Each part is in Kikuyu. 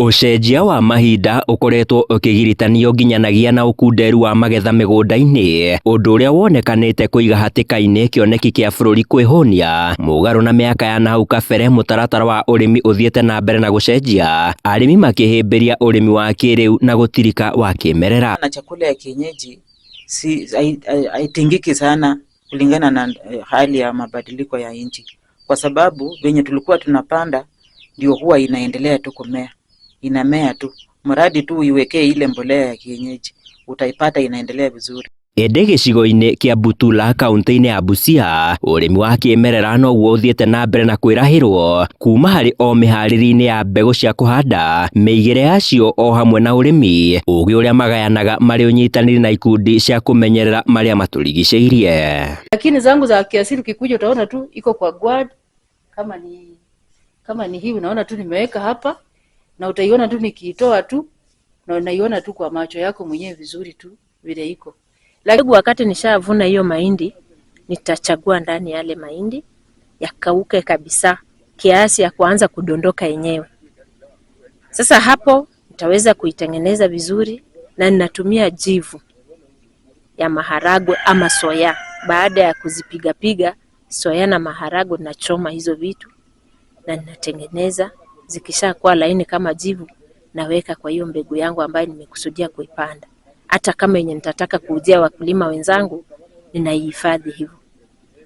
Ũcenjia wa mahinda ũkoretwo ũkĩgiritanio nginyanagia na ũkunderu wa magetha mĩgũnda-inĩ, ũndũ ũrĩa wonekanĩte kũiga hatĩka-inĩ kĩoneki kĩa bũrũri kwĩhũnia. Mũgarũ na mĩaka ya nahau kabere, mũtaratara wa ũrĩmi ũthiĩte na mbere na gũcenjia, arĩmi makĩhĩmbĩria ũrĩmi wa kĩrĩu na gũtirika wa kĩmerera. Na chakula ya kienyeji si haitingiki sana kulingana na hali ya mabadiliko ya nchi, kwa sababu venye tulikuwa tunapanda ndio huwa inaendelea tu kumea, inamea tu, mradi tu uiwekee ile mbolea ya kienyeji utaipata inaendelea vizuri. Ĩndĩ gĩcigo-inĩ kĩa Butula kaunti-inĩ ya Busia, ũrĩmi wa kĩmerera noguo ũthiĩte na mbere na kwĩrahĩrwo kuma harĩ o mĩharĩrie-inĩ ya mbegũ cia kũhanda, mĩigĩre yacio o hamwe na ũrĩmi, ũgĩ ũrĩa magayanaga marĩ ũnyitanĩri na ikundi cia kũmenyerera marĩa matũrigicĩirie. Lakini zangu za kiasili ukikuja utaona tu iko kwa guard, kama ni hii unaona tu nimeweka hapa na utaiona tu nikiitoa tu na unaiona tu kwa macho yako mwenyewe vizuri tu vile iko. Lakini wakati nishavuna hiyo mahindi, nitachagua ndani yale mahindi yakauke kabisa kiasi ya kuanza kudondoka yenyewe. Sasa hapo nitaweza kuitengeneza vizuri, na ninatumia jivu ya maharagwe ama soya. Baada ya kuzipigapiga soya na maharagwe, nachoma hizo vitu na ninatengeneza. Zikishakuwa laini kama jivu, naweka kwa hiyo mbegu yangu ambayo nimekusudia kuipanda. Hata kama yenye nitataka kuuzia wakulima wenzangu, ninaihifadhi hivyo.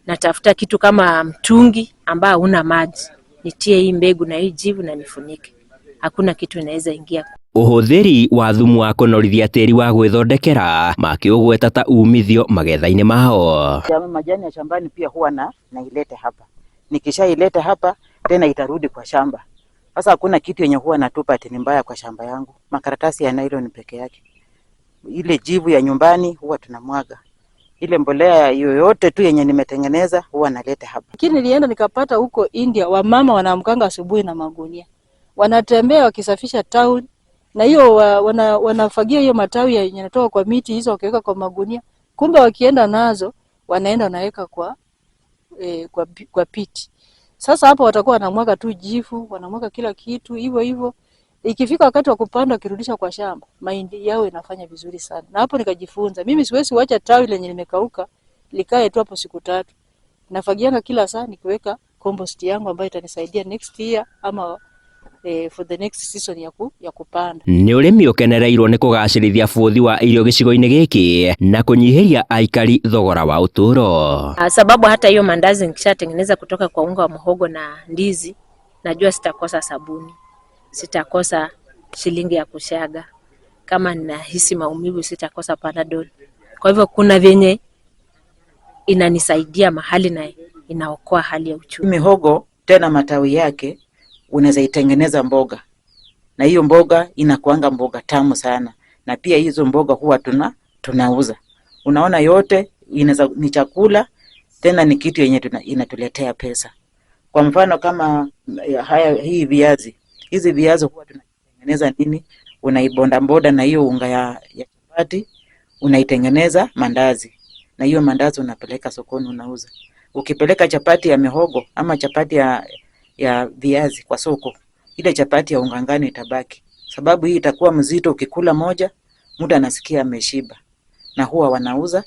Natafuta kitu kama mtungi ambao hauna maji, nitie hii mbegu na hii jivu na nifunike. Hakuna kitu inaweza ingia. Ũhũthĩri wa thumu wa kũnorithia tĩri wa gwĩthondekera makĩũgweta ta umithio magetha-inĩ mao. Majani ya shambani pia huwa na nailete hapa, nikishaileta hapa tena itarudi kwa shamba. Sasa hakuna kitu yenye huwa natupa ati ni mbaya kwa shamba yangu, makaratasi ya nylon peke yake. Ile jivu ya nyumbani huwa tunamwaga, ile mbolea yoyote tu yenye nimetengeneza huwa naleta hapa. Lakini nilienda nikapata huko India wamama wanaamkanga asubuhi na magunia, wanatembea wakisafisha town na hiyo wanafagia hiyo matawi yenye yanatoka kwa miti hizo wakiweka kwa magunia. Kumbe wakienda nazo wanaenda wanaweka kwa pit. Sasa hapo watakuwa wanamwaga tu jivu, wanamwaga kila kitu hivyo hivyo. Ikifika wakati wa kupanda, wakirudisha kwa shamba, mahindi yao inafanya vizuri sana. Na hapo nikajifunza, mimi siwezi kuacha tawi lenye limekauka likae tu hapo siku 3. Nafagianga kila saa nikiweka compost yangu ambayo itanisaidia next year ama for the next season ya kupanda. Nĩ ũrĩmi ũkenereirwo nĩ kũgacĩrithia bũthi wa irio gĩcigo-inĩ gĩkĩ na kũnyihĩria aikari thogora wa ũtũũro. Sababu hata hiyo mandazi nikishatengeneza kutoka kwa unga wa muhogo na ndizi, najua sitakosa sabuni, sitakosa shilingi ya kushaga. Kama ninahisi maumivu sitakosa Panadol. Kwa hivyo kuna vyenye inanisaidia mahali na inaokoa hali ya uchumi. Mihogo tena matawi yake unaweza itengeneza mboga, na hiyo mboga inakuanga mboga tamu sana, na pia hizo mboga huwa tunauza. Unaona, yote inaweza ni chakula tena ni kitu yenye inatuletea pesa. Kwa mfano kama haya hii viazi, hizi viazi huwa tunatengeneza nini? Unaibonda bonda na hiyo unga ya chapati, unaitengeneza mandazi, na hiyo mandazi unapeleka sokoni unauza. Ukipeleka chapati ya mihogo ama chapati ya viazi kwa soko, ile chapati ya unga ngano itabaki, sababu hii itakuwa mzito. Ukikula moja, mtu anasikia ameshiba, na huwa wanauza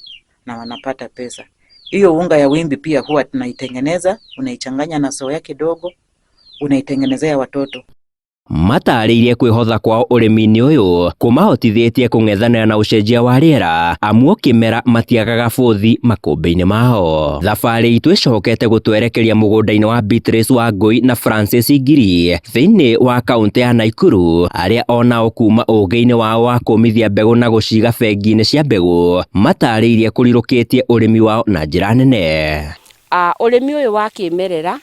na wanapata pesa. Hiyo unga ya wimbi pia huwa tunaitengeneza, unaichanganya na soya kidogo, unaitengenezea watoto. Matarĩirie kwĩhotha kwao ũrĩmi-inĩ ũyũ kũmahotithĩtie kũng'ethanĩra na ũcenjia wa rĩera amu o kĩmera matiagaga bũthi makũmbĩ-inĩ mao. Thabarĩ itũ ĩcokete gũtwerekeria mũgũnda-inĩ wa Beatrice Wangui na Francis Ngiri thĩinĩ wa kaũntĩ ya Nakuru, arĩa onao kuma ũgĩ-inĩ wao wa kũmithia mbegũ na gũciga bengi-inĩ cia mbegũ matarĩirie kũrirũkĩtie ũrĩmi wao na njĩra nene. Ũrĩmi ũyũ wa kĩmerera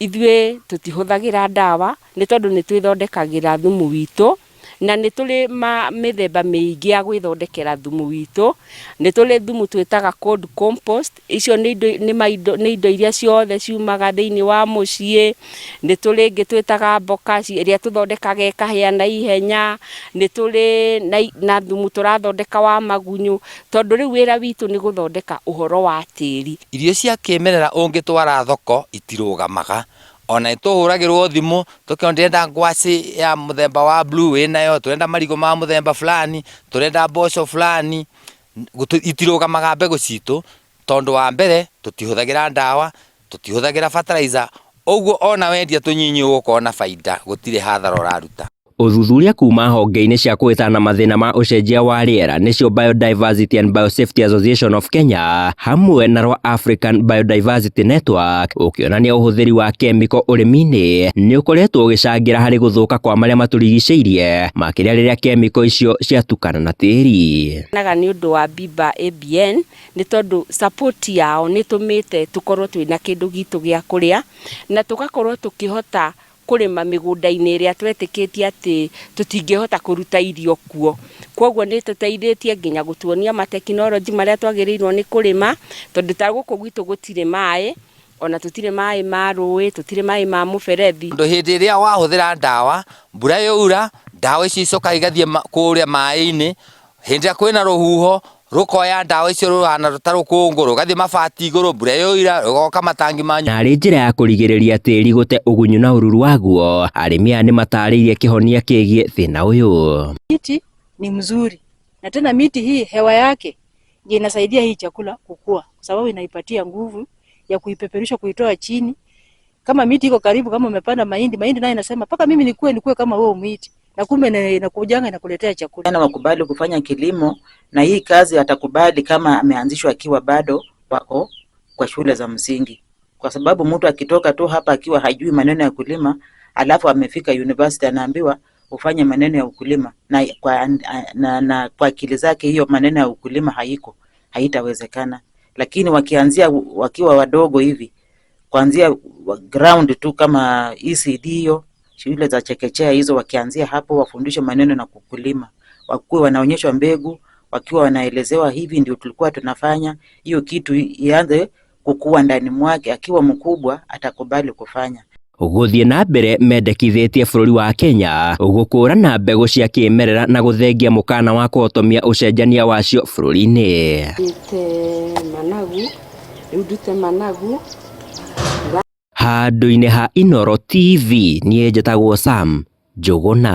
ithuĩ tũtihũthagĩra ndawa nĩ tondũ nĩ twĩthondekagĩra thumu witũ, na nĩ tũrĩ mĩthemba mĩingĩ ya gwĩthondekera thumu witũ. Nĩ tũrĩ thumu twĩtaga cold compost, icio nĩ indo iria ciothe ciumaga thĩinĩ wa mũciĩ. Nĩ tũrĩ ĩngĩ twĩtaga bokashi ĩrĩa tũthondekaga ĩkahĩa na ihenya. Nĩ tũrĩ na thumu tũrathondeka wa magunyũ, tondũ rĩu wĩra witũ nĩ gũthondeka ũhoro wa tĩri. Irio cia kĩmerera ũngĩtwara thoko itirũgamaga. Ona nĩtũhũragĩrwo thimũ tũkĩona ndĩrenda ngwacĩ ya mũthemba wa blue wĩnayo, tũrenda marigũ ma mũthemba fulani, tũrenda mboco fulani. Itirũgamaga mbegũ citũ tondũ wa mbere tũtihũthagĩra ndawa, tũtihũthagĩra fertilizer, ũguo ona wendia tũnyinyi ũgũkorwo na baida, gũtirĩ hathara ũraruta. Ũthuthuria kuma honge-inĩ cia kũhĩtana na mathĩna ma ũcenjia wa rĩera nĩcio Biodiversity and Biosafety Association of Kenya hamwe na rwa African Biodiversity Network ũkĩonania ũhũthĩri wa kemiko ũrĩmi-inĩ nĩ ũkoretwo ũgĩcangĩra harĩ gũthũka kwa marĩa matũrigicĩirie, makĩria rĩrĩa kemiko icio ciatukana na tĩri. Naga nĩ ũndũ wa Biba ABN nĩ tondũ support yao nĩ tũmĩte tũkorwo twĩna kĩndũ gitũ gĩa kũrĩa na tũgakorwo tũkĩhota kũrĩma mĩgũnda-inĩ ĩrĩa twetĩkĩtie atĩ tũtingĩhota kũruta irio kuo. Koguo nĩ tũteithĩtie nginya gũtuonia matekinoronjĩ marĩa twagĩrĩirwo nĩ kũrĩma, tondũ ta gũkũ gwitũ gũtirĩ maĩ, ona tũtirĩ maĩ ma rũĩ, tũtirĩ maĩ ma mũberethi. Tondũ hĩndĩ ĩrĩa wahũthĩra ndawa, mbura yaura, ndawa icio icokaga igathiĩ kũrĩa maĩ-inĩ, hĩndĩ ĩrĩa kwĩna rũhuho, rũkoya ndawa icio rũhana ta rũkũngũ, rũgathiĩ mabati igũrũ, mbura yaura, rũgoka matangi ma Na arĩ njĩra ya kũrigĩrĩria tĩri gũte ũgunyu na ũruru waguo, arĩmi aya nĩmatarĩirie kĩhonia kĩgiĩ thĩna ũyũ. Miti ni mzuri, na tena miti hii hewa yake ndio inasaidia hii chakula kukua, kwa sababu inaipatia nguvu ya kuipeperusha kuitoa chini. Kama miti iko karibu, kama umepanda mahindi, mahindi nayo inasema paka mimi nikue kama wewe miti, na kumbe inakujanga inakuletea chakula. Na wakubali kufanya kilimo, na hii kazi atakubali kama ameanzishwa akiwa bado wako kwa shule za msingi, kwa sababu mtu akitoka tu hapa akiwa hajui maneno ya kulima, alafu amefika university anaambiwa ufanye maneno ya ukulima na kwa akili zake hiyo maneno ya ukulima haiko, haitawezekana. Lakini wakianzia wakiwa wadogo hivi, kuanzia ground tu kama ECD hiyo shule za chekechea hizo, wakianzia hapo wafundishwe maneno na kukulima, wakuwe wanaonyeshwa mbegu, wakiwa wanaelezewa hivi ndio tulikuwa tunafanya hiyo kitu, ianze kukua ndani mwake. Akiwa mkubwa atakubali kufanya. Gũthiĩ na mbere mendekithĩtie bũrũri wa Kenya gũkũrana mbegũ cia kĩmerera na gũthengia mũkana wa kũhotomia ũcenjania wacio bũrũri-inĩ. Ndute managu, rĩu ndute managu. Handũ-inĩ ha Inooro TV niĩ njĩtagwo Sam Njũgũna.